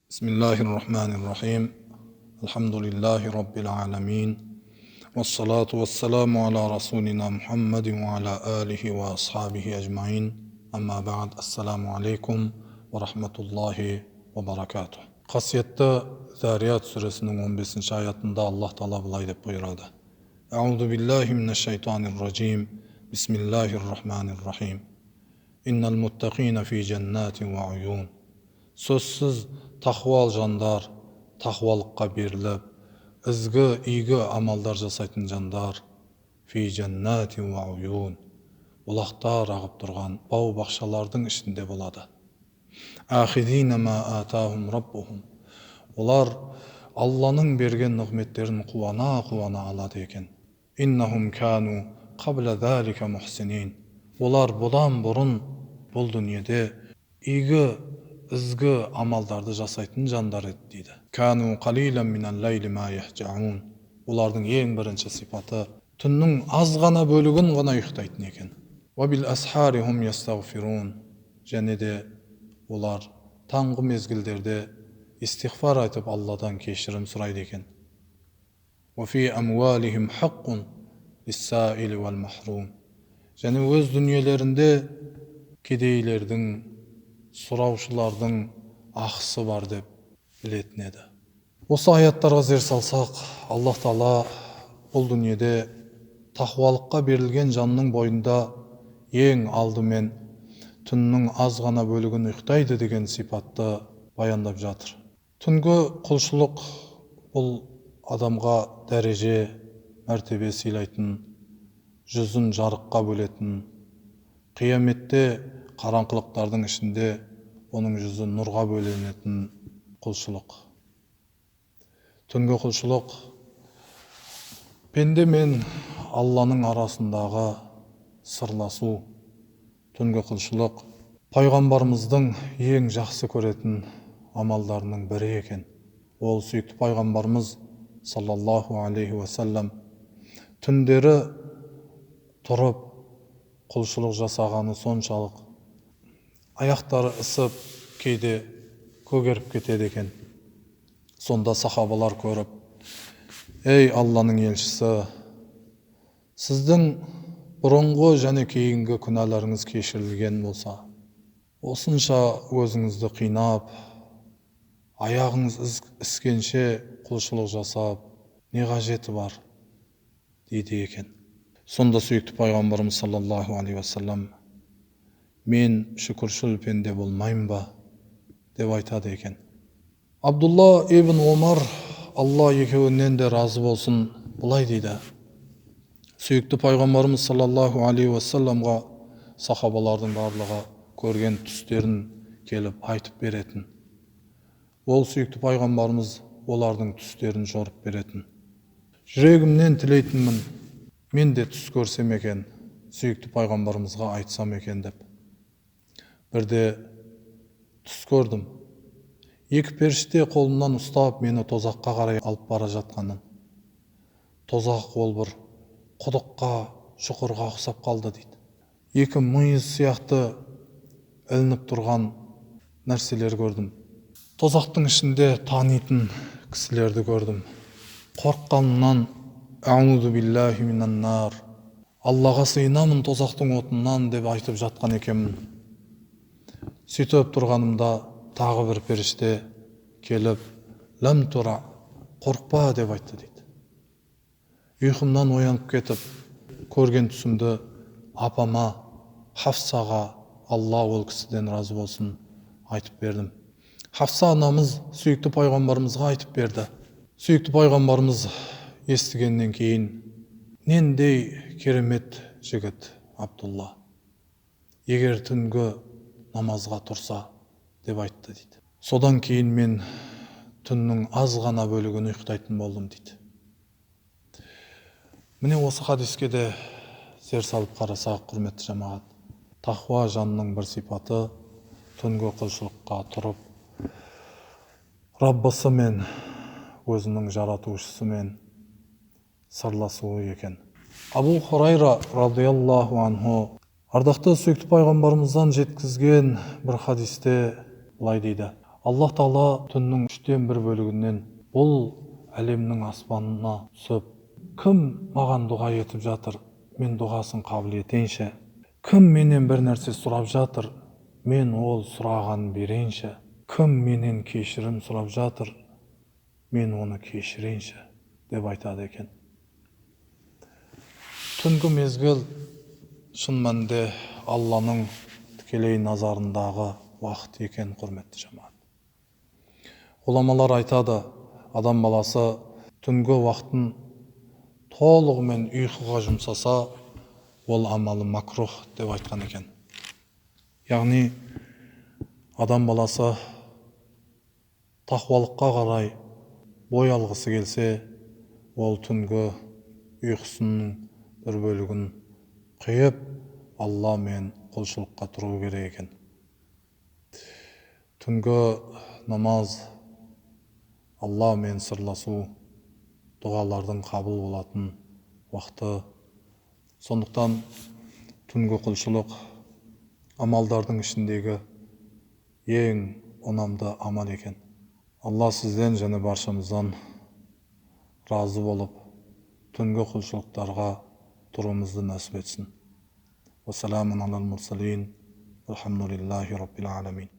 Бисмиллахир-рахманир-рахим. Алхамдулиллахи раббил аламин. Вассалату вассаламу аля расулина Мухаммадин ва аля алихи ва асхабихи ажмаин. Амма ба'д. Ассаламу алейкум ва рахматуллахи ва баракатух. Қасиетті Зарият сүресінің 15 аятында Аллах Тағала былай деп бұйырады. Аузу биллахи минаш-шайтанир-ражим. Бисмиллахир-рахманир-рахим. Иннал муттақина фи жаннатин ва уюн. Сөзсіз тақуал жандар, тақуалыққа беріліп, ізгі, игі амалдар жасайтын жандар фи жаннатин ва уюн. Бұлақтар ағып тұрған бау-бақшалардың ішінде болады. Ахидина ма атахум раббухум. Олар Алланың берген нығметтерін қуана-қуана алады екен. Иннахум кану қабла залика мухсинин. Олар бұдан бұрын бұл дүниеде игі, ізгі амалдарды жасайтын жандар еді дейді. Кану қалилан минал лайли ма яхжаун. Олардың ең бірінші сипаты түннің аз ғана бөлігін ғана ұйықтайтын екен. Уа бил асхари хум ястағфирун. Және де олар таңғы мезгілдерде истиғфар айтып Алладан кешірім сұрайды екен. Уа фи амуалихим хаққун лиссаили уал махрум. Және өз дүниелерінде кедейлердің, сұраушылардың ақысы бар деп білетін еді. Осы аяттарға зер салсақ, Аллах Тағала бұл дүниеде тақуалыққа берілген жанның бойында ең алдымен түннің аз ғана бөлігін ұйықтайды деген сипатты баяндап жатыр. Түнгі құлшылық бұл адамға дәреже, мәртебе сыйлайтын, жүзін жарыққа бөлетін, қияметте қараңғылықтардың ішінде оның жүзі нұрға бөленетін құлшылық. Түнгі құлшылық пенде мен Алланың арасындағы сырласу. Түнгі құлшылық пайғамбарымыздың ең жақсы көретін амалдарының бірі екен. Ол сүйікті пайғамбарымыз саллаллаху алейхи уассалам түндері тұрып құлшылық жасағаны соншалық, аяқтары ысып, кейде көгеріп кетеді екен. Сонда сахабалар көріп, ей Алланың елшісі, сіздің бұрынғы және кейінгі күнәларыңыз кешірілген болса, осынша өзіңізді қинап, аяғыңыз іскенше құлшылық жасап, не қажеті бар, дейді екен. Сонда сүйікті пайғамбарымыз саллаллаху алейхи уассалам, мен шүкіршіл пенде болмаймын ба, деп айтады екен. Абдулла ибн Омар, Алла екеуінен де разы болсын, былай дейді. Сүйікті пайғамбарымыз саллаллаху алейхи уассаламға сахабалардың барлығы көрген түстерін келіп айтып беретін. Ол сүйікті пайғамбарымыз олардың түстерін жорып беретін. Жүрегімнен тілейтінмін, мен де түс көрсем екен, сүйікті пайғамбарымызға айтсам екен деп. Бірде түс көрдім. Екі періште қолымнан ұстап, мені тозаққа қарай алып бара жатқанын. Тозақ ол бір құдыққа, шұқырға ұқсап қалды дейді. Екі мүйіз сияқты ілініп тұрған нәрселер көрдім. Тозақтың ішінде танитын кісілерді көрдім. Қорыққанымнан аузу биллахи минан нар, Аллаға сыйынамын тозақтың отынан деп айтып жатқан екенмін. Сөйтіп тұрғанымда тағы бір періште келіп, ләм тура, қорықпа деп айтты дейді. Ұйқымнан оянып кетіп, көрген түсімді апама, Хафсаға, Алла ол кісіден разы болсын, айтып бердім. Хафса анамыз сүйікті пайғамбарымызға айтып берді. Сүйікті пайғамбарымыз естігеннен кейін, нендей керемет жігіт Абдулла, егер түнгі намазға тұрса, деп айтты дейді. Содан кейін мен түннің аз ғана бөлігін ұйықтайтын болдым дейді. Міне осы хадиске де зер салып қарасақ, құрметті жамағат, тақуа жанның бір сипаты түнгі құлшылыққа тұрып, Раббысымен, өзінің жаратушысымен сырласуы екен. Абу Хурайра радиаллаху анху ардақты сүйікті пайғамбарымыздан жеткізген бір хадисте былай дейді. Аллах тағала түннің 1/3 бөлігінен бұл әлемнің аспанына түсіп, кім маған дұға етіп жатыр, мен дұғасын қабыл етейінші. Кім менен бір нәрсе сұрап жатыр, мен ол сұрағанын берейінші. Кім менен кешірім сұрап жатыр, мен оны кешірейінші деп айтады екен. Түнгі мезгіл шын мәнінде Алланың тікелей назарындағы уақыт екен, құрметті жамағат. Ғұламалар айтады, адам баласы түнгі уақытын толығымен ұйқыға жұмсаса, ол амалы макрух деп айтқан екен. Яғни адам баласы тақуалыққа қарай бой алғысы келсе, ол түнгі ұйқысының бір бөлігін қиып, Алла мен құлшылыққа тұру керек екен. Түнгі намаз, Алла мен сырласу, дұғалардың қабыл болатын уақыты. Сондықтан түнгі құлшылық амалдардың ішіндегі ең ұнамды амал екен. Алла сізден және баршамыздан разы болып, түнгі құлшылықтарға тұруымызды нәсіп етсін. Уассаламу алал мурсалин, валхамдулиллахи раббил аламин.